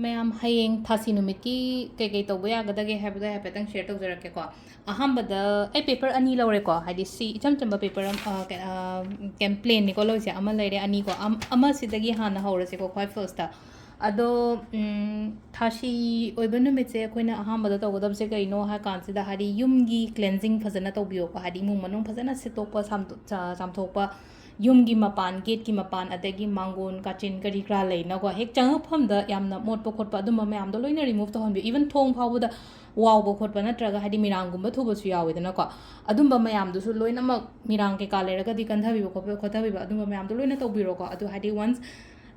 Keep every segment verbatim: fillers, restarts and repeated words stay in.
ꯃꯌꯥꯝ, ꯍꯌꯦꯡ ꯊꯥꯁꯤ ꯅꯨꯃꯤꯠꯀꯤ ꯀꯩꯀꯩ ꯇꯧꯕ ꯌꯥꯒꯗꯒꯦ ꯍꯥꯏꯕꯗꯣ ꯑꯩ ꯍꯥꯏꯐꯦꯠꯇꯪ share ꯇꯧꯖꯔꯛꯀꯦꯀꯣ꯫ ꯑꯍꯥꯟꯕꯗ ꯑꯩ paper ꯑꯅꯤ ꯂꯧꯔꯦꯀꯣ, ꯍꯥꯏꯗꯤ ꯁꯤ ꯏꯆꯝ ꯆꯝꯕ paper ꯑꯃ, ꯑ, ꯀꯩ-, ꯑ, ꯀꯦꯝ-, plainꯅꯤꯀꯣ ꯂꯧꯔꯤꯁꯦ, ꯑꯃ ꯂꯩꯔꯦ, ꯑꯅꯤꯀꯣ꯫ ꯑꯝ-, ꯑꯃꯁꯤꯗꯒꯤ ꯍꯥꯟꯅ ꯍꯧꯔꯁꯤꯀꯣ, ꯈ꯭ꯋꯥꯏ firstꯇ꯫ ꯑꯗꯣ, ꯎꯝ, ꯊꯥꯁꯤ ꯑꯣꯏꯕ ꯅꯨꯃꯤꯠꯁꯦ ꯑꯩꯈꯣꯏꯅ ꯑꯍꯥꯟꯕꯗ ꯇꯧꯒꯗꯕꯁꯦ ꯀꯩꯅꯣ ꯍꯥꯏ ꯀꯥꯟꯁꯤꯗ, ꯍꯥꯏꯗꯤ ꯌꯨꯝꯒꯤ cleansing ꯐꯖꯅ ꯇꯧꯕꯤꯌꯣꯀꯣ, ꯍꯥꯏꯗꯤ ꯏꯃꯨꯡ ꯃꯅꯨꯡ ꯐꯖꯅ ꯁꯤꯠꯇꯣꯛꯄ, ꯁꯥꯝꯗꯣ-, ꯆꯥ-, ꯆꯥꯝꯊꯣꯛꯄ, ꯌꯨꯝꯒꯤ ꯃꯄꯥꯟ, gateꯀꯤ ꯃꯄꯥꯟ, ꯑꯗꯒꯤ ꯃꯥꯡꯒꯣꯟ, ꯀꯥꯆꯤꯟ, ꯀꯔꯤ ꯀꯔꯥ ꯂꯩꯅꯀꯣ, ꯍꯦꯛ ꯆꯪꯉꯛꯐꯝꯗ ꯌꯥꯝꯅ ꯃꯣꯠꯄ ꯈꯣꯠꯄ ꯑꯗꯨꯝꯕ ꯃꯌꯥꯝꯗꯣ ꯂꯣꯏꯅ remove ꯇꯧꯍꯟꯕꯤꯌꯨ꯫ Even ꯊꯣꯡ ꯐꯥꯎꯕꯗ ꯋꯥꯎꯕ ꯈꯣꯠꯄ ꯅꯠꯇ꯭ꯔꯒ ꯍꯥꯏꯗꯤ ꯃꯤꯔꯥꯡꯒꯨꯝꯕ ꯊꯨꯕꯁꯨ ꯌꯥꯎꯋꯤꯗꯅꯀꯣ, ꯑꯗꯨꯝꯕ ꯃꯌꯥꯝꯗꯨꯁꯨ ꯂꯣꯏꯅꯃꯛ, ꯃꯤꯔꯥꯡ ꯀꯩꯀꯥ ꯂꯩꯔꯒꯗꯤ ꯀꯟꯊꯕꯤꯕ ꯈꯣꯠꯄ ꯈꯣꯠꯊꯕꯤꯕ ꯑꯗꯨꯝꯕ ꯃꯌꯥꯝꯗꯣ ꯂꯣꯏꯅ ꯇꯧꯕꯤꯔꯣꯀꯣ꯫ ꯑꯗꯨ ꯍꯥꯏꯗꯤ once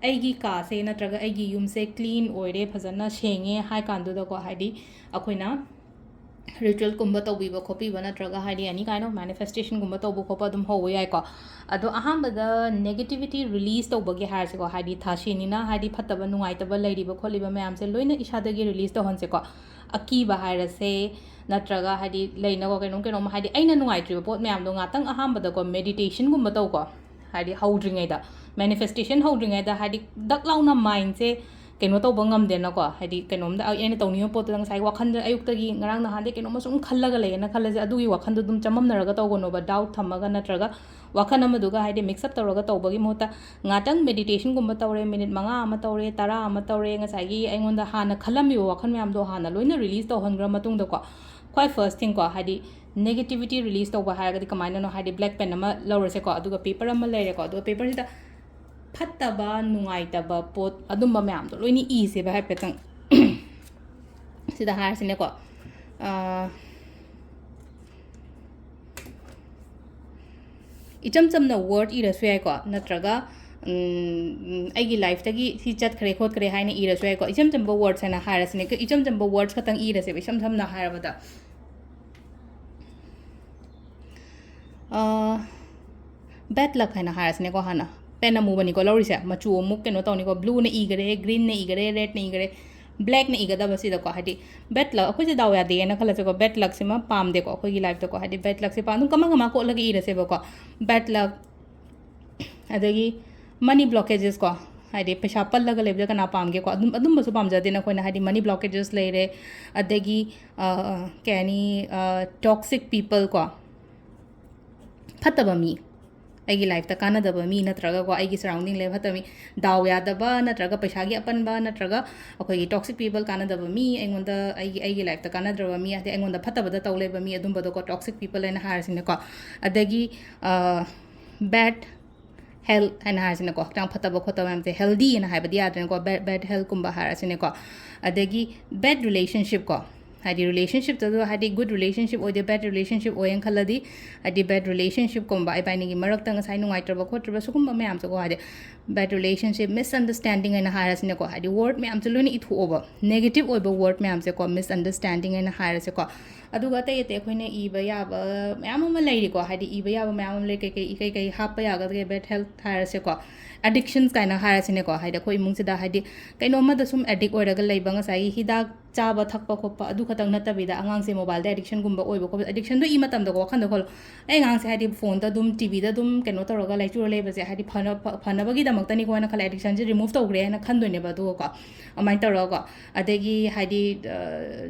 ꯑꯩꯒꯤ ꯀꯥꯁꯦ ꯅꯠꯇ꯭ꯔꯒ ꯑꯩꯒꯤ ꯌꯨꯝꯁꯦ clean ꯑꯣꯏꯔꯦ, ꯐꯖꯅ ꯁꯦꯡꯉꯦ ꯍꯥꯏ ꯀꯥꯟꯗꯨꯗꯀꯣ, ꯍꯥꯏꯗꯤ ꯑꯩꯈꯣꯏꯅ ritualꯀꯨꯝꯕ ꯇꯧꯕꯤꯕ ꯈꯣꯠꯄꯤꯕ ꯅꯠꯇ꯭ꯔꯒ ꯍꯥꯏꯗꯤ any kind of manifestationꯒꯨꯝꯕ ꯇꯧꯕ ꯈꯣꯠꯄ ꯑꯗꯨꯝ ꯍꯧꯕ ꯌꯥꯏꯀꯣ꯫ ꯑꯗꯣ ꯑꯍꯥꯟꯕꯗ negativity release ꯇꯧꯕꯒꯤ ꯍꯥꯏꯔꯁꯤꯀꯣ, ꯍꯥꯏꯗꯤ ꯊꯥꯁꯤꯅꯤꯅ ꯍꯥꯏꯗꯤ ꯐꯠꯇꯕ ꯅꯨꯡꯉꯥꯏꯇꯕ ꯂꯩꯔꯤꯕ ꯈꯣꯠꯂꯤꯕ ꯃꯌꯥꯝꯁꯦ ꯂꯣꯏꯅ ꯏꯁꯥꯗꯒꯤ release ꯇꯧꯍꯟꯁꯦꯀꯣ꯫ ꯑꯀꯤꯕ ꯍꯥꯏꯔꯁꯦ, ꯅꯠꯇ꯭ꯔꯒ ꯍꯥꯏꯗꯤ ꯂꯩꯅꯀꯣ, ꯀꯩꯅꯣꯝ ꯀꯩꯅꯣꯝ ꯍꯥꯏꯗꯤ ꯑꯩꯅ ꯅꯨꯡꯉꯥꯏꯇ꯭ꯔꯤꯕ ꯄꯣꯠ ꯃꯌꯥꯝꯗꯣ ꯉꯥꯛꯇꯪ ꯑꯍꯥꯟꯕꯗꯀꯣ meditationꯒꯨꯝꯕ ꯇꯧꯀꯣ, ꯍꯥꯏꯗꯤ ꯍꯧꯗ꯭ꯔꯤꯉꯩꯗ, manifestation ꯍꯧꯗ꯭ꯔꯤꯉꯩꯗ ꯍꯥꯏꯗꯤ ꯗꯛ ꯂꯥꯎꯅ mindꯁꯦ ꯀꯩꯅꯣ ꯇꯧꯕ ꯉꯝꯗꯦꯅꯀꯣ, ꯍꯥꯏꯗꯤ ꯀꯩꯅꯣꯝꯗ ꯑꯩ-, ꯑꯩꯅ ꯇꯧꯅꯤꯡꯕ ꯄꯣꯠꯇꯨꯗ ꯉꯁꯥꯏ ꯋꯥꯈꯜꯗ ꯑꯌꯨꯛꯇꯒꯤ ꯉꯔꯥꯡ ꯅꯍꯥꯟꯗꯒꯤ ꯀꯩꯅꯣꯝꯃ ꯁꯨꯝ ꯈꯜꯂꯒ ꯂꯩꯌꯦꯅ ꯈꯜꯂꯁꯦ, ꯑꯗꯨꯒꯤ ꯋꯥꯈꯜꯗꯣ ꯑꯗꯨꯝ ꯆꯃꯝꯅꯔꯒ ꯇꯧꯒꯅꯣꯕ, doubt ꯊꯝꯃꯒ ꯅꯠꯇ꯭ꯔꯒ ꯋꯥꯈꯜ ꯑꯃꯗꯨꯒ ꯍꯥꯏꯗꯤ mix up ꯇꯧꯔꯒ ꯇꯧꯕꯒꯤ ꯃꯍꯨꯠꯇ ꯉꯥꯛꯇꯪ meditationꯒꯨꯝꯕ ꯇꯧꯔꯦ, minute ꯃꯉꯥ ꯑꯃ ꯇꯧꯔꯦ, ꯇꯔꯥ ꯑꯃ ꯇꯧꯔꯦ, ꯉꯁꯥꯏꯒꯤ ꯑꯩꯉꯣꯟꯗ ꯍꯥꯟꯅ ꯈꯜꯂꯝꯃꯤꯕ ꯋꯥꯈꯜ ꯃꯌꯥꯝꯗꯣ ꯍꯥꯟꯅ ꯂꯣꯏꯅ release ꯇꯧꯍꯟꯈ꯭ꯔ ꯃꯇꯨꯡꯗꯀꯣ, ꯈ꯭ꯋꯥꯏ first thingꯀꯣ, ꯍꯥꯏꯗꯤ negativity release ꯇꯧꯕ ꯍꯥꯏꯔꯒꯗꯤ ꯀꯃꯥꯏꯅꯅꯣ, ꯍꯥꯏꯗꯤ black pen ꯑꯃ ꯂꯧꯔꯁꯦꯀꯣ, ꯑꯗꯨꯒ paper ꯑꯃ ꯂꯩꯔꯦꯀꯣ, ꯑꯗꯨꯒ paperꯁꯤꯗ ꯐꯠꯇꯕ, ꯅꯨꯡꯉꯥꯏꯇꯕ ꯄꯣꯠ ꯑꯗꯨꯝꯕ ꯃꯌꯥꯝꯗꯣ ꯂꯣꯏꯅ ꯏꯁꯦꯕ ꯍꯥꯏꯐꯦꯠꯇꯪ꯫ ꯁꯤꯗ ꯍꯥꯏꯔꯁꯤꯅꯦꯀꯣ, ꯑ, ꯏꯆꯝ ꯆꯝꯅ word ꯏꯔꯁꯨ ꯌꯥꯏꯀꯣ, ꯅꯠꯇ꯭ꯔꯒ, ꯎꯝ, ꯑꯩꯒꯤ lifeꯇꯒꯤ ꯁꯤ ꯆꯠꯈ꯭ꯔꯦ ꯈꯣꯠꯈ꯭ꯔꯦ ꯍꯥꯏꯅ ꯏꯔꯁꯨ ꯌꯥꯏꯀꯣ꯫ ꯏꯆꯝ ꯆꯝꯕ words ꯍꯥꯏꯅ ꯍꯥꯏꯔꯁꯤꯅꯦ, ꯏꯆꯝ ꯆꯝꯕ words ꯈꯛꯇꯪ ꯏꯔꯁꯦꯕ, ꯏꯁꯝ ꯁꯝꯅ ꯍꯥꯏꯔꯕꯗ꯫ ꯑ, bad luck ꯍꯥꯏꯅ ꯍꯥꯏꯔꯁꯤꯅꯦꯀꯣ꯫ ꯍꯥꯟꯅ pen ꯑꯃꯨꯕꯅꯤꯀꯣ ꯂꯧꯔꯤꯁꯦ, ꯃꯆꯨ ꯑꯃꯨꯛ ꯀꯩꯅꯣ ꯇꯧꯅꯤꯀꯣ, blueꯅ ꯏꯈꯔꯦ, greenꯅ ꯏꯈꯔꯦ, redꯅ ꯏꯈꯔꯦ, blackꯅ ꯏꯒꯗꯕꯁꯤꯗꯀꯣ, ꯍꯥꯏꯗꯤ bad luck, ꯑꯩꯈꯣꯏꯁꯦ ꯗꯥꯎ ꯌꯥꯗꯦꯅ ꯈꯜꯂꯁꯦꯀꯣ, bad luckꯁꯤꯃ ꯄꯥꯝꯗꯦꯀꯣ ꯑꯩꯈꯣꯏꯒꯤ lifeꯇꯀꯣ, ꯍꯥꯏꯗꯤ bad luckꯁꯦ ꯄꯥꯝ-, ꯑꯗꯨꯝ ꯀꯃ ꯀꯃ ꯀꯣꯠꯂꯒ ꯏꯔꯁꯦꯕꯀꯣ, bad luck, ꯑꯗꯒꯤ money blockages ꯀꯣ, ꯍꯥꯏꯗꯤ ꯄꯩꯁꯥ ꯄꯜꯂꯒ ꯂꯩꯕꯗ ꯀꯅꯥ ꯄꯥꯝꯒꯦꯀꯣ? ꯑꯗꯨꯝ, ꯑꯗꯨꯝꯕꯁꯨ ꯄꯥꯝꯖꯗꯦꯅ ꯑꯩꯈꯣꯏꯅ, ꯍꯥꯏꯗꯤ money blockages ꯂꯩꯔꯦ, ꯑꯗꯒꯤ, ꯑ, ꯀꯩ ꯍꯥꯏꯅꯤ, toxic people ꯀꯣ, ꯐꯠꯇꯕ ꯃꯤ, ꯑꯩꯒꯤ ꯂꯥꯏꯐꯇ ꯀꯥꯟꯅꯗꯕ ꯃꯤ, ꯅꯠꯇ꯭ꯔꯒꯀꯣ, ꯑꯩꯒꯤ ꯁꯔꯥꯎꯟꯗꯤꯡ ꯂꯩꯕ ꯐꯠꯇꯕ ꯃꯤ, ꯗꯥꯎ ꯌꯥꯗꯕ, ꯅꯠꯇ꯭ꯔꯒ ꯄꯩꯁꯥꯒꯤ ꯑꯄꯟꯕ, ꯅꯠꯇ꯭ꯔꯒ ꯑꯩꯈꯣꯏꯒꯤ toxic people, ꯀꯥꯟꯅꯗꯕ ꯃꯤ, ꯑꯩꯉꯣꯟꯗ, ꯑꯩꯒꯤ, ꯑꯩꯒꯤ ꯂꯥꯏꯐꯇ ꯀꯥꯟꯅꯗ꯭ꯔꯕ ꯃꯤ, ꯍꯥꯏꯗꯤ ꯑꯩꯉꯣꯟꯗ ꯐꯠꯇꯕꯗ ꯇꯧ ꯂꯩꯕ ꯃꯤ, ꯑꯗꯨꯝꯕꯗꯣꯀꯣ, toxic people ꯍꯥꯏꯅ ꯍꯥꯏꯔꯁꯤꯅꯦꯀꯣ꯫ ꯑꯗꯒꯤ, bad health ꯍꯥꯏꯅ ꯍꯥꯏꯔꯁꯤꯅꯦꯀꯣ, ꯍꯛꯆꯥꯡ ꯐꯠꯇꯕ ꯈꯣꯠꯇꯕ ꯃꯌꯥꯝꯁꯦ, healthy ꯍꯥꯏꯅ ꯍꯥꯏꯕꯗꯤ ꯌꯥꯗ꯭ꯔꯦꯅꯀꯣ, bad, bad health ꯀꯨꯝꯕ ꯍꯥꯏꯔꯁꯤꯅꯦꯀꯣ꯫ ꯑꯗꯒꯤ bad relationship ꯀꯣ, ꯍꯥꯏꯗꯤ relationship ꯇꯁꯨ, ꯍꯥꯏꯗꯤ good relationship ꯑꯣꯏꯗꯦ, bad relationship ꯑꯣꯏꯌꯦꯅ ꯈꯜꯂꯗꯤ, ꯍꯥꯏꯗꯤ bad relationship ꯀꯨꯝꯕ, ꯏꯕꯥꯅꯤꯒꯤ ꯃꯔꯛꯇ ꯉꯁꯥꯏ ꯅꯨꯡꯉꯥꯏꯇ꯭ꯔꯕ ꯈꯣꯠꯇ꯭ꯔꯕ ꯁꯤꯒꯨꯝꯕ ꯃꯌꯥꯝꯁꯦꯀꯣ, ꯍꯥꯏꯗꯤ bad relationship, misunderstanding ꯍꯥꯏꯅ ꯍꯥꯏꯔꯁꯤꯅꯦꯀꯣ, ꯍꯥꯏꯗꯤ word ꯃꯌꯥꯝꯁꯦ ꯂꯣꯏꯅ ꯏꯊꯣꯛꯑꯣꯕ, negative ꯑꯣꯏꯕ word ꯃꯌꯥꯝꯁꯦꯀꯣ, misunderstanding ꯍꯥꯏꯅ ꯍꯥꯏꯔꯁꯦꯀꯣ꯫ ꯑꯗꯨꯒ ꯑꯇꯩ ꯑꯇꯩ ꯑꯩꯈꯣꯏꯅ ꯏꯕ ꯌꯥꯕ ꯃꯌꯥꯝ ꯑꯃ ꯂꯩꯔꯤꯀꯣ, ꯍꯥꯏꯗꯤ ꯏꯕ ꯌꯥꯕ ꯃꯌꯥꯝ ꯑꯃ ꯂꯩ꯫ ꯀꯩꯀꯩ, ꯀꯩꯀꯩ ꯍꯥꯞꯄ ꯌꯥꯒꯗꯒꯦ? Bad health ꯍꯥꯏꯔꯁꯦꯀꯣ, addictions ꯀꯥꯏꯅ ꯍꯥꯏꯔꯁꯤꯅꯦꯀꯣ, ꯍꯥꯏꯗꯤ ꯑꯩꯈꯣꯏ ꯏꯃꯨꯡꯁꯤꯗ, ꯍꯥꯏꯗꯤ ꯀꯩꯅꯣꯝꯃꯗ ꯁꯨꯝ addict ꯑꯣꯏꯔꯒ ꯂꯩꯕ, ꯉꯁꯥꯏꯒꯤ ꯍꯤꯗꯥꯛ ꯆꯥꯕ ꯊꯛꯄ ꯈꯣꯠꯄ ꯑꯗꯨ ꯈꯛꯇꯪ ꯅꯠꯇꯕꯤꯗ, ꯑꯉꯥꯡꯁꯦ mobileꯗ addictionꯒꯨꯝꯕ ꯑꯣꯏꯕ ꯈꯣꯠꯄ, addictionꯗꯣ ꯏ ꯃꯇꯝꯗꯀꯣ, ꯋꯥꯈꯜꯗ ꯈꯜꯂꯣ, ꯑꯩ ꯑꯉꯥꯡꯁꯦ, ꯍꯥꯏꯗꯤ, phoneꯗ ꯑꯗꯨꯝ, TVꯗ ꯑꯗꯨꯝ ꯀꯩꯅꯣ ꯇꯧꯔꯒ ꯂꯥꯏꯆꯨꯔ ꯂꯩꯕꯁꯦ, ꯍꯥꯏꯗꯤ, ꯐꯅ-, ꯐ-, ꯐꯅꯕꯒꯤꯗꯃꯛꯇꯅꯤꯀꯣ ꯍꯥꯏꯅ ꯈꯜꯂꯦ, addictionꯁꯦ remove ꯇꯧꯈ꯭ꯔꯦ ꯍꯥꯏꯅ ꯈꯟꯗꯣꯏꯅꯦꯕ꯫ ꯑꯗꯨꯒꯀꯣ, ꯑꯗꯨꯃꯥꯏꯅ ꯇꯧꯔꯒꯀꯣ, ꯑꯗꯒꯤ, ꯍꯥꯏꯗꯤ,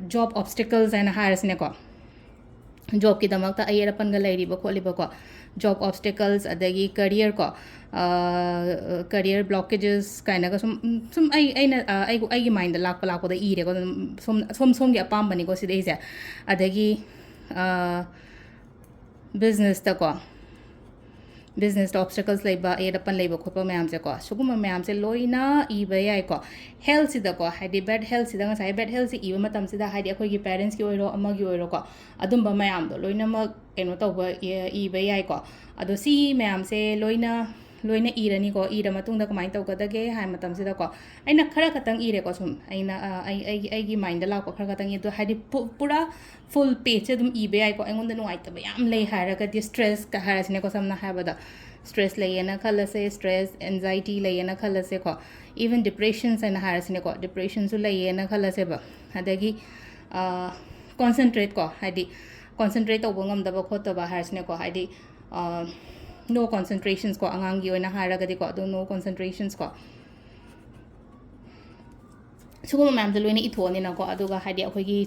job obstacles ꯍꯥꯏꯅ ꯍꯥꯏꯔꯁꯤꯅꯦꯀꯣ, jobꯀꯤꯗꯃꯛꯇ ꯑꯌꯦꯠ ꯑꯄꯟꯒ ꯂꯩꯔꯤꯕ ꯈꯣꯠꯂꯤꯕꯀꯣ, job obstacles, ꯑꯗꯒꯤ career ꯀꯣ, career blockages ꯀꯥꯏꯅꯒ ꯁꯨꯝ, ꯁꯨꯝ ꯑꯩ, ꯑꯩꯅ, ꯑꯩꯒꯤ, ꯑꯩꯒꯤ mindꯗ ꯂꯥꯛꯄ, ꯂꯥꯛꯄꯗ ꯏꯔꯦꯀꯣ, ꯑꯗꯨꯝ ꯁꯣꯝ, ꯁꯣꯝ, ꯁꯣꯝꯒꯤ ꯑꯄꯥꯝꯕꯅꯤꯀꯣ ꯁꯤꯗꯩꯁꯦ꯫ ꯑꯗꯒꯤ, businessꯇꯀꯣ, businessꯇ obstacles ꯂꯩꯕ, ꯑꯌꯦꯠ ꯑꯄꯟ ꯂꯩꯕ ꯈꯣꯠꯄ ꯃꯌꯥꯝꯁꯦꯀꯣ, ꯁꯤꯒꯨꯝꯕ ꯃꯌꯥꯝꯁꯦ ꯂꯣꯏꯅ ꯏꯕ ꯌꯥꯏꯀꯣ꯫ Healthꯁꯤꯗꯀꯣ, ꯍꯥꯏꯗꯤ bad healthꯁꯤꯗ, ꯉꯁꯥꯏ bad healthꯁꯤ ꯏꯕ ꯃꯇꯝꯁꯤꯗ, ꯍꯥꯏꯗꯤ ꯑꯩꯈꯣꯏꯒꯤ parentsꯀꯤ ꯑꯣꯏꯔꯣ, ꯑꯃꯒꯤ ꯑꯣꯏꯔꯣꯀꯣ, ꯑꯗꯨꯝꯕ ꯃꯌꯥꯝꯗꯣ ꯂꯣꯏꯅꯃꯛ ꯀꯩꯅꯣ ꯇꯧꯕ, ꯏ-, ꯏꯕ ꯌꯥꯏꯀꯣ꯫ ꯑꯗꯣ ꯁꯤ ꯃꯌꯥꯝꯁꯦ ꯂꯣꯏꯅ, ꯂꯣꯏꯅ ꯏꯔꯅꯤꯀꯣ꯫ ꯏꯔ ꯃꯇꯨꯡꯗ ꯀꯃꯥꯏꯅ ꯇꯧꯒꯗꯒꯦ ꯍꯥꯏ ꯃꯇꯝꯁꯤꯗꯀꯣ, ꯑꯩꯅ ꯈꯔ ꯈꯛꯇꯪ ꯏꯔꯦꯀꯣ, ꯁꯨꯝ ꯑꯩꯅ, ꯑ, ꯑꯩ, ꯑꯩꯒꯤ, ꯑꯩꯒꯤ mindꯗ ꯂꯥꯛꯄ ꯈꯔ ꯈꯛꯇꯪ ꯏ-, ꯑꯗꯣ ꯍꯥꯏꯗꯤ ꯄꯨ-, ꯄꯨꯔꯥ full pageꯁꯦ ꯑꯗꯨꯝ ꯏꯕ ꯌꯥꯏꯀꯣ꯫ ꯑꯩꯉꯣꯟꯗ ꯅꯨꯡꯉꯥꯏꯇꯕ ꯌꯥꯝ ꯂꯩ ꯍꯥꯏꯔꯒꯗꯤ, stressꯀ ꯍꯥꯏꯔꯁꯤꯅꯦꯀꯣ, ꯁꯝꯅ ꯍꯥꯏꯔꯕꯗ, stress ꯂꯩꯌꯦꯅ ꯈꯜꯂꯁꯦ, stress, anxiety ꯂꯩꯌꯦꯅ ꯈꯜꯂꯁꯦꯀꯣ, even depressions ꯍꯥꯏꯅ ꯍꯥꯏꯔꯁꯤꯅꯦꯀꯣ, depressionꯁꯨ ꯂꯩꯌꯦꯅ ꯈꯜꯂꯁꯦꯕ꯫ ꯑꯗꯒꯤ, ꯑ, concentrate ꯀꯣ, ꯍꯥꯏꯗꯤ concentrate ꯇꯧꯕ ꯉꯝꯗꯕ ꯈꯣꯠꯇꯕ ꯍꯥꯏꯔꯁꯤꯅꯦꯀꯣ, ꯍꯥꯏꯗꯤ, ꯑ, no concentrations ꯀꯣ, ꯑꯉꯥꯡꯒꯤ ꯑꯣꯏꯅ ꯍꯥꯏꯔꯒꯗꯤꯀꯣ, ꯑꯗꯣ no concentrations ꯀꯣ꯫ ꯁꯤꯒꯨꯝꯕ ꯃꯌꯥꯝꯁꯦ ꯂꯣꯏꯅ ꯏꯊꯣꯛꯑꯅꯤꯅꯀꯣ꯫ ꯑꯗꯨꯒ ꯍꯥꯏꯗꯤ ꯑꯩꯈꯣꯏꯒꯤ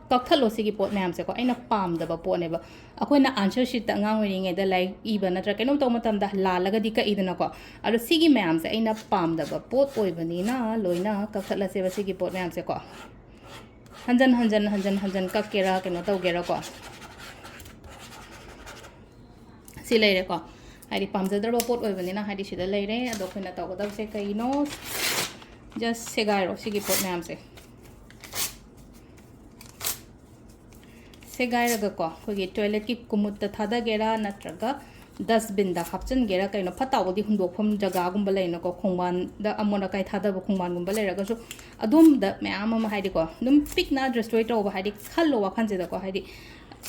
ꯀꯛꯊꯠꯂꯣ ꯁꯤꯒꯤ ꯄꯣꯠ ꯃꯌꯥꯝꯁꯦꯀꯣ꯫ ꯑꯩꯅ ꯄꯥꯝꯗꯕ ꯄꯣꯠꯅꯦꯕ꯫ ꯑꯩꯈꯣꯏꯅ answer sheetꯇ ꯑꯉꯥꯡ ꯑꯣꯏꯔꯤꯉꯩꯗ ꯂꯥꯏꯔꯤꯛ ꯏꯕ ꯅꯠꯇ꯭ꯔꯒ ꯀꯩꯅꯣꯝ ꯇꯧꯕ ꯃꯇꯝꯗ ꯂꯥꯜꯂꯒꯗꯤ ꯀꯛꯏꯗꯅꯀꯣ꯫ ꯑꯗꯣ ꯁꯤꯒꯤ ꯃꯌꯥꯝꯁꯦ ꯑꯩꯅ ꯄꯥꯝꯗꯕ ꯄꯣꯠ ꯑꯣꯏꯕꯅꯤꯅ ꯂꯣꯏꯅ ꯀꯛꯊꯠꯂꯁꯦꯕ ꯁꯤꯒꯤ ꯄꯣꯠ ꯃꯌꯥꯝꯁꯦꯀꯣ꯫ ꯍꯟꯖꯟ ꯍꯟꯖꯟ ꯍꯟꯖꯟ ꯍꯟꯖꯟ ꯀꯛꯀꯦꯔꯥ ꯀꯩꯅꯣ ꯇꯧꯒꯦꯔꯥꯀꯣ꯫ ꯁꯤ ꯂꯩꯔꯦꯀꯣ꯫ ꯍꯥꯏꯗꯤ ꯄꯥꯝꯖꯗ꯭ꯔꯕ ꯄꯣꯠ ꯑꯣꯏꯕꯅꯤꯅ ꯍꯥꯏꯗꯤ ꯁꯤꯗ ꯂꯩꯔꯦ꯫ ꯑꯗꯣ ꯑꯩꯈꯣꯏꯅ ꯇꯧꯒꯗꯕꯁꯦ ꯀꯩꯅꯣ? Just ꯁꯦꯒꯥꯏꯔꯣ ꯁꯤꯒꯤ ꯄꯣꯠ ꯃꯌꯥꯝꯁꯦ꯫ ꯁꯦꯒꯥꯏꯔꯒꯀꯣ ꯑꯩꯈꯣꯏꯒꯤ toiletꯀꯤ ꯀꯨꯃꯨꯠꯇ ꯊꯥꯗꯒꯦꯔꯥ ꯅꯠꯇ꯭ꯔꯒ dustbinꯗ ꯍꯥꯞꯆꯤꯟꯒꯦꯔꯥ ꯀꯩꯅꯣ꯫ ꯐꯠꯇ ꯍꯥꯎꯗꯤ ꯍꯨꯟꯗꯣꯛꯐꯝ ꯖꯒꯥꯒꯨꯝꯕ ꯂꯩꯅꯀꯣ, ꯈꯣꯡꯕꯥꯟꯗ ꯑꯃꯣꯠ ꯑꯀꯥꯏ ꯊꯥꯗꯕ ꯈꯣꯡꯕꯥꯟꯒꯨꯝꯕ ꯂꯩꯔꯒꯁꯨ ꯑꯗꯨꯝꯕꯗ ꯃꯌꯥꯝ ꯑꯃ ꯍꯥꯏꯗꯤꯀꯣ ꯑꯗꯨꯝ ꯄꯤꯛꯅ destroy ꯇꯧꯕ ꯍꯥꯏꯗꯤ ꯈꯜꯂꯣ ꯋꯥꯈꯜꯁꯤꯗꯀꯣ꯫ ꯍꯥꯏꯗꯤ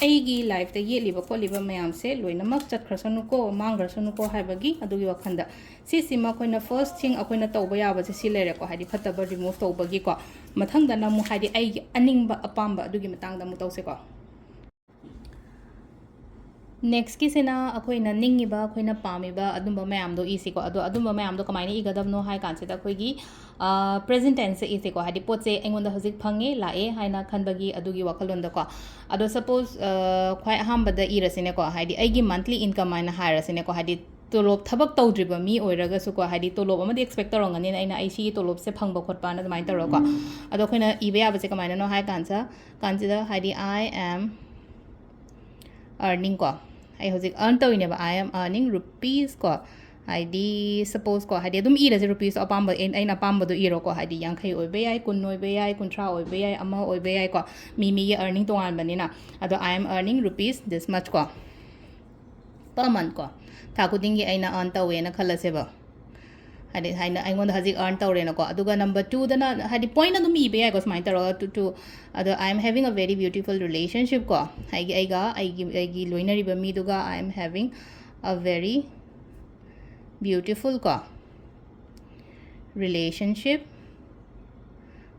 ꯑꯩꯒꯤ lifeꯇ ꯌꯦꯠꯂꯤꯕ ꯈꯣꯠꯂꯤꯕ ꯃꯌꯥꯝꯁꯦ ꯂꯣꯏꯅꯃꯛ ꯆꯠꯈ꯭ꯔꯁꯅꯨꯀꯣ, ꯃꯥꯡꯈ꯭ꯔꯁꯅꯨꯀꯣ ꯍꯥꯏꯕꯒꯤ ꯑꯗꯨꯒꯤ ꯋꯥꯈꯜꯗ꯫ ꯁꯤꯁꯤꯃ ꯑꯩꯈꯣꯏꯅ first thing ꯑꯩꯈꯣꯏꯅ ꯇꯧꯕ ꯌꯥꯕꯁꯦ ꯁꯤ ꯂꯩꯔꯦꯀꯣ, ꯍꯥꯏꯗꯤ ꯐꯠꯇꯕ remove ꯇꯧꯕꯒꯤꯀꯣ꯫ ꯃꯊꯪꯗꯅ ꯑꯃꯨꯛ ꯍꯥꯏꯗꯤ ꯑꯩꯒꯤ ꯑꯅꯤꯡꯕ ꯑꯄꯥꯝꯕ ꯑꯗꯨꯒꯤ ꯃꯇꯥꯡꯗ ꯑꯃꯨꯛ ꯇꯧꯁꯦꯀꯣ꯫ Nextꯀꯤꯁꯤꯅ ꯑꯩꯈꯣꯏꯅ ꯅꯤꯡꯉꯤꯕ, ꯑꯩꯈꯣꯏꯅ ꯄꯥꯝꯃꯤꯕ ꯑꯗꯨꯝꯕ ꯃꯌꯥꯝꯗꯣ ꯏꯁꯤꯀꯣ꯫ ꯑꯗꯣ ꯑꯗꯨꯝꯕ ꯃꯌꯥꯝꯗꯣ ꯀꯃꯥꯏꯅ ꯏꯒꯗꯕꯅꯣ ꯍꯥꯏ ꯀꯥꯟꯁꯤꯗ ꯑꯩꯈꯣꯏꯒꯤ present tenseꯇ ꯏꯁꯤꯀꯣ, ꯍꯥꯏꯗꯤ ꯄꯣꯠꯁꯦ ꯑꯩꯉꯣꯟꯗ ꯍꯧꯖꯤꯛ ꯐꯪꯉꯦ, ꯂꯥꯛꯑꯦ ꯍꯥꯏꯅ ꯈꯟꯕꯒꯤ ꯑꯗꯨꯒꯤ ꯋꯥꯈꯜꯂꯣꯟꯗꯀꯣ꯫ ꯑꯗꯣ suppose ꯈ꯭ꯋꯥꯏ ꯑꯍꯥꯟꯕꯗ ꯏꯔꯁꯤꯅꯦꯀꯣ, ꯍꯥꯏꯗꯤ ꯑꯩꯒꯤ monthly income ꯍꯥꯏꯅ ꯍꯥꯏꯔꯁꯤꯅꯦꯀꯣ, ꯍꯥꯏꯗꯤ ꯇꯣꯂꯣꯞ ꯊꯕꯛ ꯇꯧꯗ꯭ꯔꯤꯕ ꯃꯤ ꯑꯣꯏꯔꯒꯁꯨꯀꯣ, ꯍꯥꯏꯗꯤ ꯇꯣꯂꯣꯞ ꯑꯃꯗꯤ expect ꯇꯧꯔꯝꯒꯅꯤꯅ ꯑꯩꯅ ꯑꯩ ꯁꯤꯒꯤ ꯇꯣꯂꯣꯞꯁꯦ ꯐꯪꯕ ꯈꯣꯠꯄꯅ ꯑꯗꯨꯃꯥꯏꯅ ꯇꯧꯔꯒꯀꯣ꯫ ꯑꯗꯣ ꯑꯩꯈꯣꯏꯅ ꯏꯕ ꯌꯥꯕꯁꯦ ꯀꯃꯥꯏꯅꯅꯣ ꯍꯥꯏ ꯀꯥꯟꯁꯤꯗ, ꯀꯥꯟꯁꯤꯗ ꯍꯥꯏꯗꯤ I am earning ꯀꯣ, ꯑꯩ ꯍꯧꯖꯤꯛ earn ꯇꯧꯔꯤꯅꯦꯕ, I am earning rupees ꯀꯣ꯫ ꯍꯥꯏꯗꯤ suppose ꯀꯣ, ꯍꯥꯏꯗꯤ ꯑꯗꯨꯝ ꯏꯔꯁꯦ, rupees ꯑꯄꯥꯝꯕ, ꯑꯩꯅ ꯑꯄꯥꯝꯕꯗꯣ ꯏꯔꯣꯀꯣ꯫ ꯍꯥꯏꯗꯤ ꯌꯥꯡꯈꯩ ꯑꯣꯏꯕ ꯌꯥꯏ, ꯀꯨꯟ ꯑꯣꯏꯕ ꯌꯥꯏ, ꯀꯨꯟꯊ꯭ꯔꯥ ꯑꯣꯏꯕ ꯌꯥꯏ, ꯑꯃ ꯑꯣꯏꯕ ꯌꯥꯏꯀꯣ꯫ ꯃꯤ ꯃꯤꯒꯤ earning ꯇꯣꯉꯥꯟꯕꯅꯤꯅ꯫ ꯑꯗꯣ I am earning rupees this much ꯀꯣ, per month ꯀꯣ꯫ ꯊꯥ ꯈꯨꯗꯤꯡꯒꯤ ꯑꯩꯅ earn ꯇꯧꯋꯦꯅ ꯈꯜꯂꯁꯦꯕ꯫ ꯍꯥꯏꯗꯤ ꯍꯥꯏꯅ ꯑꯩꯉꯣꯟꯗ ꯍꯧꯖꯤꯛ earn ꯇꯧꯔꯦꯅꯀꯣ꯫ ꯑꯗꯨꯒ number twoꯗꯅ ꯍꯥꯏꯗꯤ point ꯑꯗꯨꯝ ꯏꯕ ꯌꯥꯏꯀꯣ, ꯁꯨꯃꯥꯏꯅ ꯇꯧꯔꯒ to, to, ꯑꯗꯣ I am having a very beautiful relationship ꯀꯣ꯫ ꯑꯩꯒꯤ, ꯑꯩꯒ ꯑꯩꯒꯤ, ꯑꯩꯒꯤ ꯂꯣꯏꯅꯔꯤꯕ ꯃꯤꯗꯨꯒ I am having a very beautiful ꯀꯣ relationship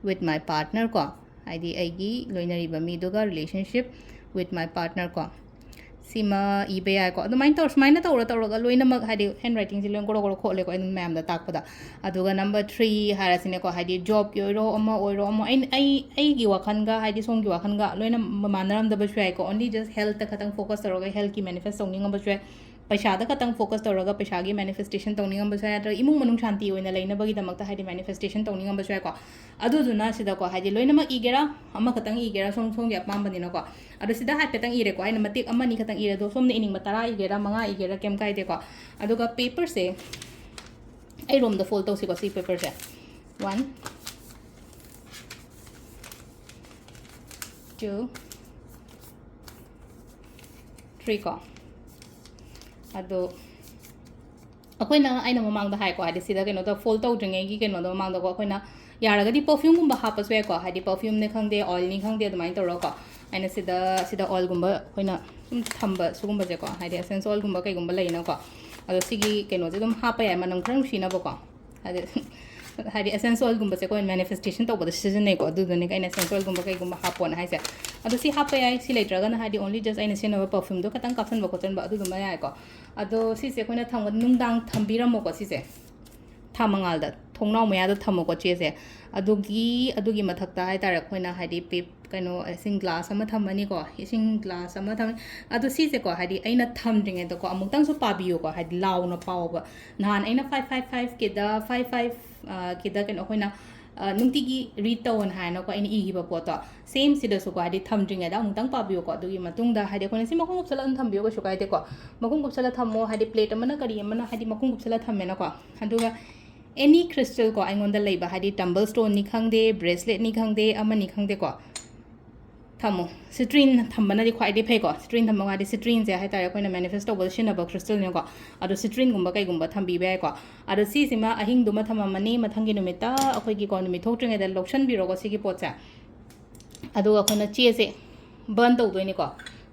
with my partner ꯀꯣ, ꯍꯥꯏꯗꯤ ꯑꯩꯒꯤ ꯂꯣꯏꯅꯔꯤꯕ ꯃꯤꯗꯨꯒ relationship with my partner ꯀꯣ꯫ ꯁꯤꯃ ꯏꯕ ꯌꯥꯏꯀꯣ꯫ ꯑꯗꯨꯃꯥꯏꯅ ꯇꯧꯔ, ꯁꯨꯃꯥꯏꯅ ꯇꯧꯔ ꯇꯧꯔꯒ ꯂꯣꯏꯅꯃꯛ, ꯍꯥꯏꯗꯤ, ꯍꯦꯟ ꯔꯥꯏꯇꯤꯡꯁꯦ ꯂꯣꯏ ꯒꯣꯔꯣ ꯒꯣꯔꯣ ꯈꯣꯠꯂꯦꯀꯣ ꯑꯩꯅ ꯃꯌꯥꯝꯗ ꯇꯥꯛꯄꯗ꯫ ꯑꯗꯨꯒ ꯅꯝꯕꯔ ꯊ꯭ꯔꯤ ꯍꯥꯏꯔꯁꯤꯅꯦꯀꯣ, ꯍꯥꯏꯗꯤ, ꯖꯣꯕꯀꯤ ꯑꯣꯏꯔꯣ, ꯑꯃ ꯑꯣꯏꯔꯣ, ꯑꯃ, ꯑꯩ, ꯑꯩ, ꯑꯩꯒꯤ ꯋꯥꯈꯜꯒ, ꯍꯥꯏꯗꯤ, ꯁꯣꯝꯒꯤ ꯋꯥꯈꯜꯒ ꯂꯣꯏꯅ ꯃꯥꯟꯅꯔꯝꯗꯕꯁꯨ ꯌꯥꯏꯀꯣ꯫ ꯑꯣꯟꯂꯤ ꯖꯁ ꯍꯦꯜꯠꯇ ꯈꯛꯇꯪ ꯐꯣꯀꯁ ꯇꯧꯔꯒ ꯍꯦꯜꯠꯀꯤ ꯃꯦꯅꯤꯐꯦꯁ ꯇꯧꯅꯤꯡꯉꯝꯕꯁꯨ ꯌꯥꯏ꯫ ꯄꯩꯁꯥꯗ ꯈꯛꯇꯪ ꯐꯣꯀꯁ ꯇꯧꯔꯒ ꯄꯩꯁꯥꯒꯤ ꯃꯦꯅꯤꯐꯦꯁꯇꯦꯁꯟ ꯇꯧꯅꯤꯡꯉꯝꯕꯁꯨ ꯌꯥꯏ, ꯅꯠꯇ꯭ꯔꯒ ꯏꯃꯨꯡ ꯃꯅꯨꯡ ꯁꯥꯟꯇꯤ ꯑꯣꯏꯅ ꯂꯩꯅꯕꯒꯤꯗꯃꯛꯇ, ꯍꯥꯏꯗꯤ, ꯃꯦꯅꯤꯐꯦꯁꯇꯦꯁꯟ ꯇꯧꯅꯤꯡꯉꯝꯕꯁꯨ ꯌꯥꯏꯀꯣ꯫ ꯑꯗꯨꯗꯨꯅ ꯁꯤꯗꯀꯣ, ꯍꯥꯏꯗꯤ, ꯂꯣꯏꯅꯃꯛ ꯏꯒꯦꯔꯥ, ꯑꯃꯈꯛꯇꯪ ꯏꯒꯦꯔꯥ, ꯁꯣꯝ ꯁꯣꯝꯒꯤ ꯑꯄꯥꯝꯕꯅꯤꯅꯀꯣ꯫ ꯑꯗꯣ ꯁꯤꯗ ꯍꯥꯏꯐꯦꯠꯇꯪ ꯏꯔꯦꯀꯣ, ꯑꯩꯅ ꯃꯇꯦꯛ ꯑꯃ ꯑꯅꯤ ꯈꯛꯇꯪ ꯏꯔꯦ꯫ ꯑꯗꯣ ꯁꯣꯝꯅ ꯏꯅꯤꯡꯕ ꯇꯔꯥ ꯏꯒꯦꯔꯥ, ꯃꯉꯥ ꯏꯒꯦꯔꯥ, ꯀꯩꯝ ꯀꯥꯏꯗꯦꯀꯣ꯫ ꯑꯗꯨꯒ ꯄꯦꯄꯔꯁꯦ ꯑꯩ ꯔꯣꯝꯗ ꯐꯣꯜ ꯇꯧꯁꯤꯀꯣ, ꯁꯤ ꯄꯦꯄꯔꯁꯦ꯫ ꯋꯥꯟ, ꯇꯨ, ꯊ꯭ꯔꯤ ꯀꯣ꯫ ꯑꯗꯣ ꯑꯩꯈꯣꯏꯅ, ꯑꯩꯅ ꯃꯃꯥꯡꯗ ꯍꯥꯏꯀꯣ, ꯍꯥꯏꯗꯤ, ꯁꯤꯗ ꯀꯩꯅꯣꯗ ꯐꯣꯜ ꯇꯧꯗ꯭ꯔꯤꯉꯩꯒꯤ ꯀꯩꯅꯣꯗꯣ ꯃꯃꯥꯡꯗꯀꯣ, ꯑꯩꯈꯣꯏꯅ ꯌꯥꯔꯒꯗꯤ ꯄꯔꯐ꯭ꯌꯨꯝꯒꯨꯝꯕ ꯍꯥꯞꯄꯁꯨ ꯌꯥꯏꯀꯣ, ꯍꯥꯏꯗꯤ, ꯄꯔꯐ꯭ꯌꯨꯝꯅꯦ ꯈꯪꯗꯦ, ꯑꯣꯏꯜꯅꯤ ꯈꯪꯗꯦ, ꯑꯗꯨꯃꯥꯏꯅ ꯇꯧꯔꯒꯀꯣ꯫ ꯑꯩꯅ ꯁꯤꯗ, ꯁꯤꯗ ꯑꯣꯏꯜꯒꯨꯝꯕ ꯑꯩꯈꯣꯏꯅ ꯁꯨꯝ ꯊꯝꯕ ꯁꯤꯒꯨꯝꯕꯁꯦꯀꯣ, ꯍꯥꯏꯗꯤ, ꯑꯦꯁꯦꯟꯁ ꯑꯣꯏꯜꯒꯨꯝꯕ ꯀꯩꯒꯨꯝꯕ ꯂꯩꯅꯀꯣ꯫ ꯑꯗꯣ ꯁꯤꯒꯤ ꯀꯩꯅꯣꯁꯦ ꯑꯗꯨꯝ ꯍꯥꯞꯄ ꯌꯥꯏ, ꯃꯅꯝ ꯈꯔ ꯅꯨꯡꯁꯤꯅꯕꯀꯣ꯫ ꯍꯥꯏꯗꯤ, ꯍꯥꯏꯗꯤ, ꯑꯦꯁꯦꯟꯁ ꯑꯣꯏꯜꯒꯨꯝꯕꯁꯦ ꯑꯩꯈꯣꯏ ꯃꯦꯅꯤꯐꯦꯁꯇꯦꯁꯟ ꯇꯧꯕꯗ ꯁꯤꯖꯤꯟꯅꯩꯀꯣ, ꯑꯗꯨꯗꯨꯅꯤ ꯑꯩꯅ ꯑꯦꯁꯦꯟꯁ ꯑꯣꯏꯜꯒꯨꯝꯕ ꯀꯩꯒꯨꯝꯕ ꯍꯥꯞꯄꯣꯅ ꯍꯥꯏꯁꯦ꯫ ꯑꯗꯣ ꯁꯤ ꯍꯥꯞꯄ ꯌꯥꯏ, ꯁꯤ ꯂꯩꯇ꯭ꯔꯒꯅ, ꯍꯥꯏꯗꯤ, ꯑꯣꯟꯂꯤ ꯖꯁ ꯑꯩꯅ ꯁꯤꯖꯤꯟꯅꯕ ꯄꯔꯐ꯭ꯌꯨꯝꯗꯣ ꯈꯤꯇꯪ ꯀꯥꯞꯁꯟꯕ ꯈꯣꯠꯆꯟꯕ ꯑꯗꯨꯗꯨꯃ ꯌꯥꯏꯀꯣ꯫ ꯑꯗꯣ ꯁꯤꯁꯦ ꯑꯩꯈꯣꯏꯅ ꯊꯝꯕ, ꯅꯨꯡꯗꯥꯡ ꯊꯝꯕꯤꯔꯝꯃꯣꯀꯣ ꯁꯤꯁꯦ꯫ ꯊꯥ ꯃꯉꯥꯜꯗ ꯊꯣꯡꯅꯥꯎ ꯃꯌꯥꯗ ꯊꯝꯃꯣꯀꯣ ꯆꯦꯁꯦ꯫ ꯑꯗꯨꯒꯤ, ꯑꯗꯨꯒꯤ ꯃꯊꯛꯇ ꯍꯥꯏꯇꯥꯔꯦ, ꯑꯩꯈꯣꯏꯅ, ꯍꯥꯏꯗꯤ, ꯄꯦꯞ-, ꯀꯩꯅꯣ, ꯏꯁꯤꯡ ꯒ꯭ꯂꯥꯁ ꯑꯃ ꯊꯝꯃꯅꯤꯀꯣ, ꯏꯁꯤꯡ ꯒ꯭ꯂꯥꯁ ꯑꯃ ꯊꯝꯃꯅꯤ꯫ ꯑꯗꯣ ꯁꯤꯁꯦꯀꯣ, ꯍꯥꯏꯗꯤ, ꯑꯩꯅ ꯊꯝꯗ꯭ꯔꯤꯉꯩꯗꯀꯣ, ꯑꯃꯨꯛꯇꯪꯁꯨ ꯄꯥꯕꯤꯌꯨꯀꯣ, ꯍꯥꯏꯗꯤ, ꯂꯥꯎꯅ ꯄꯥꯎꯕ꯫ ꯅꯍꯥꯟ ꯑꯩꯅ ꯐꯥꯏꯚ ꯐꯥꯏꯚ ꯐꯥꯏꯚꯀꯤꯗ, ꯐꯥꯏꯚ ꯐꯥꯏꯚ, ꯑ, ꯀꯤꯗ ꯀꯩꯅꯣ ꯑꯩꯈꯣꯏꯅ, ꯑ, ꯅꯨꯡꯇꯤꯒꯤ ꯔꯤꯗ ꯇꯧꯑꯣꯅ ꯍꯥꯏꯅꯀꯣ ꯑꯩꯅ ꯏꯈꯤꯕ ꯄꯣꯠꯇꯣ, ꯁꯦꯝ ꯁꯤꯗꯁꯨꯀꯣ, ꯍꯥꯏꯗꯤ, ꯊꯝꯗ꯭ꯔꯤꯉꯩꯗ ꯑꯃꯨꯛꯇꯪ ꯄꯥꯕꯤꯌꯨꯀꯣ꯫ ꯑꯗꯨꯒꯤ ꯃꯇꯨꯡꯗ, ꯍꯥꯏꯗꯤ, ꯑꯩꯈꯣꯏꯅ ꯁꯤ ꯃꯈꯨꯝ ꯀꯨꯞꯁꯜꯂꯒ ꯑꯗꯨꯝ ꯊꯝꯕꯤꯌꯣ, ꯀꯩꯁꯨ ꯀꯥꯏꯗꯦꯀꯣ꯫ ꯃꯈꯨꯝ ꯀꯨꯞꯁꯜꯂ ꯊꯝꯃꯣ, ꯍꯥꯏꯗꯤ, ꯄ꯭ꯂꯦꯠ ꯑꯃꯅ ꯀꯔꯤ ꯑꯃꯅ, ꯍꯥꯏꯗꯤ, ꯃꯈꯨꯝ ꯀꯨꯞꯁꯜꯂ ꯊꯝꯃꯦꯅꯀꯣ꯫ ꯑꯗꯨꯒ ꯑꯦꯅꯤ ꯈ꯭ꯔꯤꯁꯇꯜ ꯀꯣ, ꯑꯩꯉꯣꯟꯗ ꯂꯩꯕ, ꯍꯥꯏꯗꯤ, ꯇꯝꯕꯜ ꯁ꯭ꯇꯣꯟꯅꯤ ꯈꯪꯗꯦ, ꯕ꯭ꯔꯦꯁꯂꯦꯠꯅꯤ ꯈꯪꯗꯦ, ꯑꯃꯅꯤ ꯈꯪꯗꯦꯀꯣ, ꯊꯝꯃꯣ꯫ ꯁꯤꯇ꯭ꯔꯤꯟ ꯊꯝꯕꯅꯗꯤ ꯈ꯭ꯋꯥꯏꯗꯒꯤ ꯐꯩꯀꯣ꯫ ꯁꯤꯇ꯭ꯔꯤꯟ ꯊꯝꯕ ꯍꯥꯏꯗꯤ, ꯁꯤꯇ꯭ꯔꯤꯟꯁꯦ ꯍꯥꯏꯇꯥꯔꯦ, ꯑꯩꯈꯣꯏꯅ ꯃꯦꯅꯤꯐꯦꯁ ꯇꯧꯕꯗ ꯁꯤꯖꯤꯟꯅꯕ ꯈ꯭ꯔꯤꯁꯇꯜꯅꯤꯀꯣ꯫ ꯑꯗꯣ ꯁꯤꯇ꯭ꯔꯤꯟꯒꯨꯝꯕ ꯀꯩꯒꯨꯝꯕ ꯊꯝꯕꯤꯕ ꯌꯥꯏꯀꯣ꯫ ꯑꯗꯣ ꯁꯤꯁꯤꯃ ꯑꯍꯤꯡꯗꯨꯃ ꯊꯝꯃꯝꯃꯅꯤ, ꯃꯊꯪꯒꯤ ꯅꯨꯃꯤꯠꯇ ꯑꯩꯈꯣꯏꯒꯤꯀꯣ, ꯅꯨꯃꯤꯠ ꯊꯣꯛꯇ꯭ꯔꯤꯉꯩꯗ ꯂꯧꯁꯟꯕꯤꯔꯣꯀꯣ ꯁꯤꯒꯤ ꯄꯣꯠꯁꯦ꯫ ꯑꯗꯨꯒ ꯑꯩꯈꯣꯏꯅ ꯆꯦꯁꯦ ꯕꯔꯟ ꯇꯧꯗꯣꯏꯅꯤꯀꯣ꯫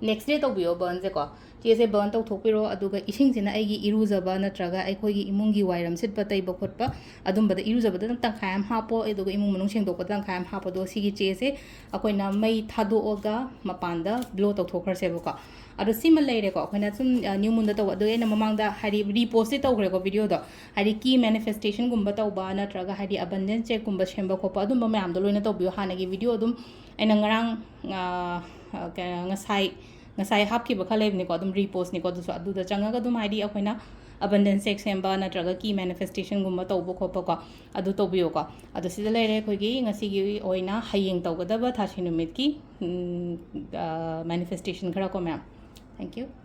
ꯅꯦꯛꯁ ꯗꯦ ꯇꯧꯕꯤꯌꯣ ꯕꯔꯟꯁꯦꯀꯣ꯫ ꯆꯦꯁꯦ ꯕꯔꯟ ꯇꯧꯊꯣꯛꯄꯤꯔꯣ꯫ ꯑꯗꯨꯒ ꯏꯁꯤꯡꯁꯤꯅ ꯑꯩꯒꯤ ꯏꯔꯨꯖꯕ ꯅꯠꯇ꯭ꯔꯒ ꯑꯩꯈꯣꯏꯒꯤ ꯏꯃꯨꯡꯒꯤ ꯋꯥꯏꯔꯝ ꯁꯤꯠꯄ ꯇꯩꯕ ꯈꯣꯠꯄ ꯑꯗꯨꯝꯕꯗ ꯏꯔꯨꯖꯕꯗ ꯑꯗꯨꯝ ꯇꯪꯈꯥꯏ ꯑꯃ ꯍꯥꯞꯄꯣ, ꯑꯗꯨꯒ ꯏꯃꯨꯡ ꯃꯅꯨꯡ ꯁꯦꯡꯗꯣꯛꯄꯗ ꯇꯪꯈꯥꯏ ꯑꯃ ꯍꯥꯞꯄꯣ꯫ ꯑꯗꯣ ꯁꯤꯒꯤ ꯆꯦꯁꯦ ꯑꯩꯈꯣꯏꯅ ꯃꯩ ꯊꯥꯗꯣꯛꯑꯒ ꯃꯄꯥꯟꯗ ꯕ꯭ꯂꯣ ꯇꯧꯊꯣꯛꯈ꯭ꯔꯁꯦꯕꯀꯣ꯫ ꯑꯗꯣ ꯁꯤꯃ ꯂꯩꯔꯦꯀꯣ, ꯑꯩꯈꯣꯏꯅ ꯁꯨꯝ ꯅ꯭ꯌꯨ ꯃꯨꯟꯗ ꯇꯧꯕ꯫ ꯑꯗꯨꯒꯤ ꯑꯩꯅ ꯃꯃꯥꯡꯗ ꯍꯥꯏꯗꯤ ꯔꯤꯄꯣꯁꯇꯤ ꯇꯧꯈ꯭ꯔꯦꯀꯣ ꯚꯤꯗꯤꯑꯣꯗꯣ, ꯍꯥꯏꯗꯤ ꯀꯤ ꯃꯦꯅꯤꯐꯦꯁꯇꯦꯁꯟꯒꯨꯝꯕ ꯇꯧꯕ ꯅꯠꯇ꯭ꯔꯒ ꯍꯥꯏꯗꯤ ꯑꯕꯟꯗꯦꯟꯁ ꯆꯦꯛꯀꯨꯝꯕ ꯁꯦꯝꯕ ꯈꯣꯠꯄ ꯑꯗꯨꯝꯕ ꯃꯌꯥꯝꯗꯣ ꯂꯣꯏꯅ ꯇꯧꯕꯤꯌꯣ꯫ ꯍꯥꯟꯅꯒꯤ ꯚꯤꯗꯤꯑꯣ ꯑꯗꯨꯝ ꯑꯩꯅ ꯉꯔꯥꯡ, ꯑ, ꯀꯩꯅꯣ, ꯉꯁꯥꯏ ꯉꯁꯥꯏ ꯍꯥꯞꯈꯤꯕ ꯈꯔ ꯂꯩꯕꯅꯤꯀꯣ, ꯑꯗꯨꯝ ꯔꯤꯄꯣꯁꯅꯤꯀꯣ, ꯑꯗꯨꯁꯨ ꯑꯗꯨꯗ ꯆꯪꯉꯒ ꯑꯗꯨꯝ ꯍꯥꯏꯗꯤ ꯑꯩꯈꯣꯏꯅ ꯑꯕꯟꯗꯦꯟꯁ ꯆꯦꯛ ꯁꯦꯝꯕ ꯅꯠꯇ꯭ꯔꯒ ꯀꯤ ꯃꯦꯅꯤꯐꯦꯁꯇꯦꯁꯟꯒꯨꯝꯕ ꯇꯧꯕ ꯈꯣꯠꯄꯀꯣ, ꯑꯗꯨ ꯇꯧꯕꯤꯌꯣꯀꯣ꯫ ꯑꯗꯣ ꯁꯤꯗ ꯂꯩꯔꯦ ꯑꯩꯈꯣꯏꯒꯤ ꯉꯁꯤꯒꯤ ꯑꯣꯏꯅ ꯍꯌꯦꯡ ꯇꯧꯒꯗꯕ ꯊꯥꯁꯤ ꯅꯨꯃꯤꯠꯀꯤ, ꯎꯝ, ꯑ, ꯃꯦꯅꯤꯐꯦꯁꯇꯦꯁꯟ ꯈꯔ ꯀꯣ ꯃꯌꯥꯝ꯫ Thank you꯫